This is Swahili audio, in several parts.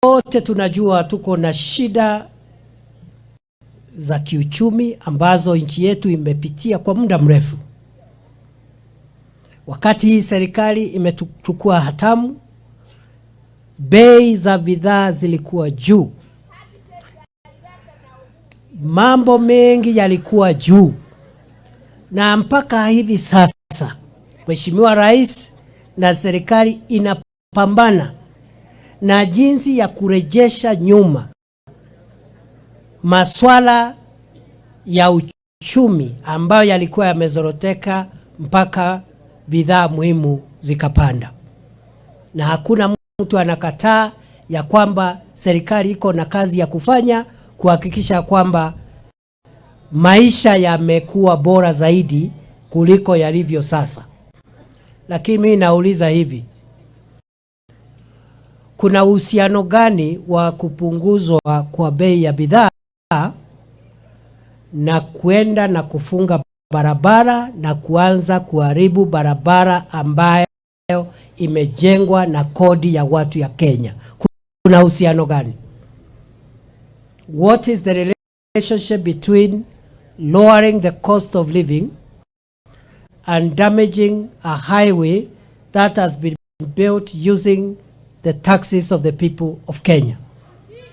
Wote tunajua tuko na shida za kiuchumi ambazo nchi yetu imepitia kwa muda mrefu. Wakati hii serikali imechukua hatamu, bei za bidhaa zilikuwa juu, mambo mengi yalikuwa juu, na mpaka hivi sasa Mheshimiwa Rais na serikali inapambana na jinsi ya kurejesha nyuma maswala ya uchumi ambayo yalikuwa yamezoroteka mpaka bidhaa muhimu zikapanda, na hakuna mtu anakataa ya kwamba serikali iko na kazi ya kufanya kuhakikisha kwamba maisha yamekuwa bora zaidi kuliko yalivyo sasa. Lakini mimi nauliza hivi, kuna uhusiano gani wa kupunguzwa kwa bei ya bidhaa na kwenda na kufunga barabara na kuanza kuharibu barabara ambayo imejengwa na kodi ya watu ya Kenya? Kuna uhusiano gani? What is the relationship between lowering the cost of living and damaging a highway that has been built using the taxes of the people of Kenya?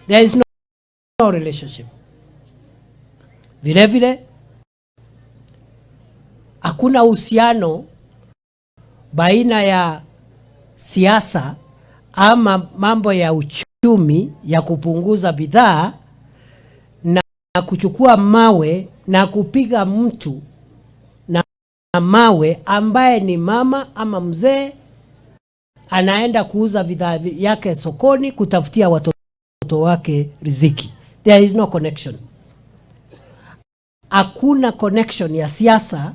There is no relationship. Vile vile hakuna uhusiano baina ya siasa ama mambo ya uchumi ya kupunguza bidhaa na kuchukua mawe na kupiga mtu na mawe ambaye ni mama ama mzee anaenda kuuza bidhaa yake sokoni kutafutia watoto wake riziki. There is no connection. Hakuna connection ya siasa